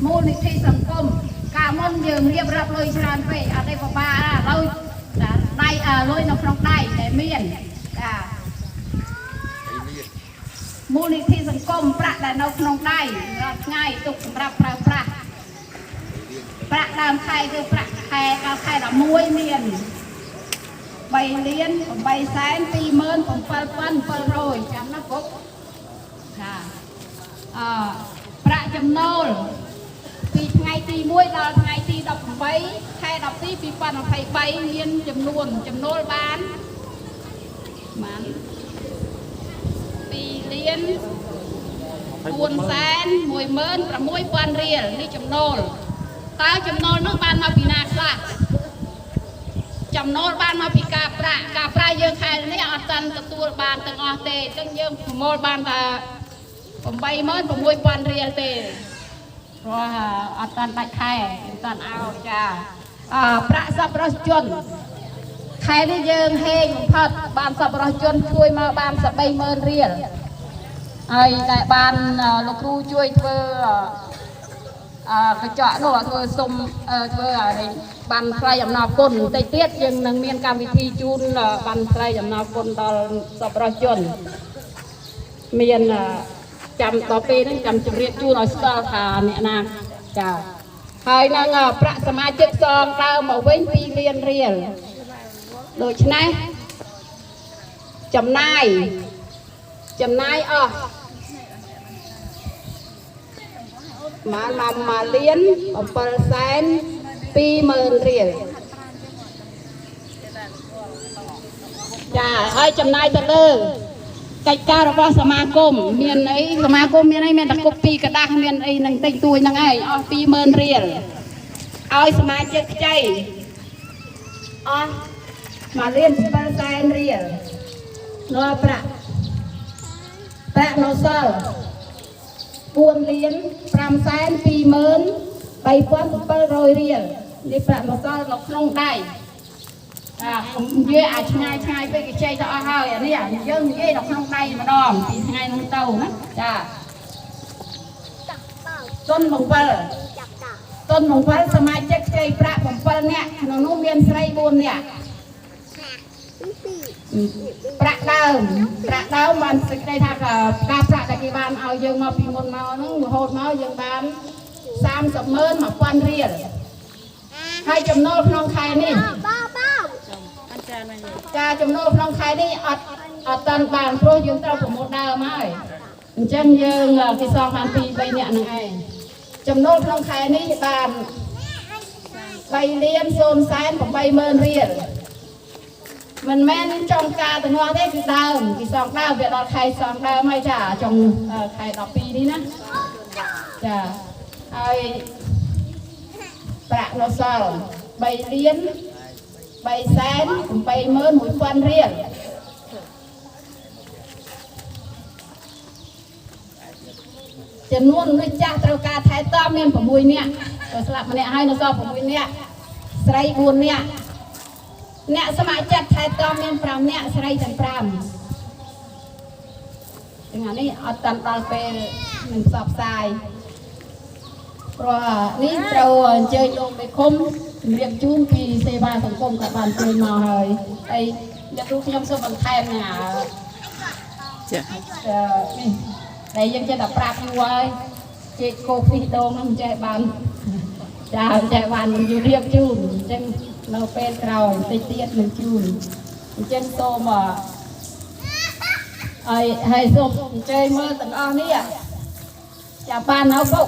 មូលនិធិសង្គមកាលមុនយើងរៀបរាប់លុយច្រើនពេកអត់ទេពិបាកណាឥឡូវដៃលុយនៅក្នុងដៃដែលមានចាមូលនិធិសង្គមប្រាក់ដែលនៅក្នុងដៃរាល់ថ្ងៃទុកសម្រាប់ប្រើប្រាស់ប្រាក់ដើមខែគឺប្រាក់ខែដល់ខែ11មាន3លាន8សែន27700ចាំណាពុកចាអប្រាក់ចំណូលពីថ្ងៃទី1ដល់ថ្ងៃទី18ខែ12 2023មានចំនួនចំណូលបានបាន2លាន4សែន16000រៀលនេះចំណូលតើចំណូលនោះបានមកពីណាខ្លះចំណូលបានមកពីការប្រាក់ការប្រាក់យើងខែនេះអត់ទាន់ទទួលបានទាំងអស់ទេអញ្ចឹងយើងប្រមូលបានតែ86000រៀលទេព្រោះអត់ទាន់ដាច់ខែអត់ទាន់ឲ្យចាអប្រាក់សប្បុរសជនខែនេះយើងហេងបំផុតបានសប្បុរសជនជួយមកបាន30000រៀលហើយដែលបានលោកគ្រូជួយធ្វើអកញ្ចក់នោះធ្វើសុំធ្វើអានេះបានថ្លៃអំណរគុណបន្តិចទៀតយើងនឹងមានកម្មវិធីជូនបានថ្លៃអំណរគុណដល់សប្បុរសជនមានចាំដល់ពេលហ្នឹងចាំជម្រាបជូនឲ្យស្គាល់ថាអ្នកណាចាហើយនឹងប្រាក់សមាជិកសងដើមមកវិញ2លានរៀលដូច្នេះចំណាយចំណាយអស់មកមក1លាន7សែន20000រៀលចាហើយចំណាយទៅលើកិច្ចការរបស់សមាគមមានអីសមាគមមានអីមានតែគុកពីក្រដាស់មានអីនឹងតិចតួចហ្នឹងឯងអស់20000រៀលឲ្យសមាជិកខ្ចីអស់1លាន7សែនរៀលនៅប្រាក់ប្រាក់នៅសល់4លាន5សែន23700រៀលនេះប្រាក់នៅសល់នៅក្នុងដៃអាកុំនិយាយអាឆ្ងាយឆ្ងាយពេកគេចែកទៅអស់ហើយអានេះយើងនិយាយដល់ក្នុងដៃម្ដងពីថ្ងៃនោះទៅណាចាទុន7ទុន7សមាជិកខ្ចីប្រាក់7នាក់ក្នុងនោះមានស្រី4នាក់ប្រាក់ដើមប្រាក់ដើមបានសេចក្តីថាការប្រាក់ដែលគេបានឲ្យយើងមកពីមុនមកហ្នឹងរហូតមកយើងបាន301000រៀលហើយចំណូលក្នុងខែនេះការចំណូលក្នុងខែនេះអត់អត់តាន់បានព្រោះយើងត្រូវប្រមូលដើមហើយអញ្ចឹងយើងគេសងបាន2 3នាក់ហ្នឹងឯងចំណូលក្នុងខែនេះបាន3លាន0សែន80000រៀលមិនមែនចុងការទាំងអស់ទេគឺដើមគេសងដើមវាដល់ខែសងដើមហើយចាចុងខែ12នេះណាចាហើយប្រាក់នៅសល់3លាន3សែន81000រៀលចំនួនមនុស្សចាស់ត្រូវការថែទាំមាន6នាក់ទៅស្លាប់ម្នាក់ហើយនៅសល់6នាក់ស្រី4នាក់អ្នកសមាជិកថែទាំមាន5នាក់ស្រីទាំង5ថ្ងៃនេះអត់តាន់ដល់ពេលនឹងផ្សព្វផ្សាយព្រោះនេះត្រូវអញ្ជើញលោកមេឃុំជម្រាបជូនពីសេវាសង្គមក៏បានជួយមកហើយហើយអ្នកគ្រូខ្ញុំសូមបន្ថែមណា ចា នេះតែយើងចេះតែប្រាប់យូរហើយជែកគោពីដងហ្នឹងចេះបានចាចេះបាននឹងជម្រាបជូនអញ្ចឹងនៅពេលក្រោយបន្តិចទៀតនឹងជូនអញ្ចឹងសូមហើយហើយសូមអញ្ជើញមើលទាំងអស់នេះចាំបាននៅពុក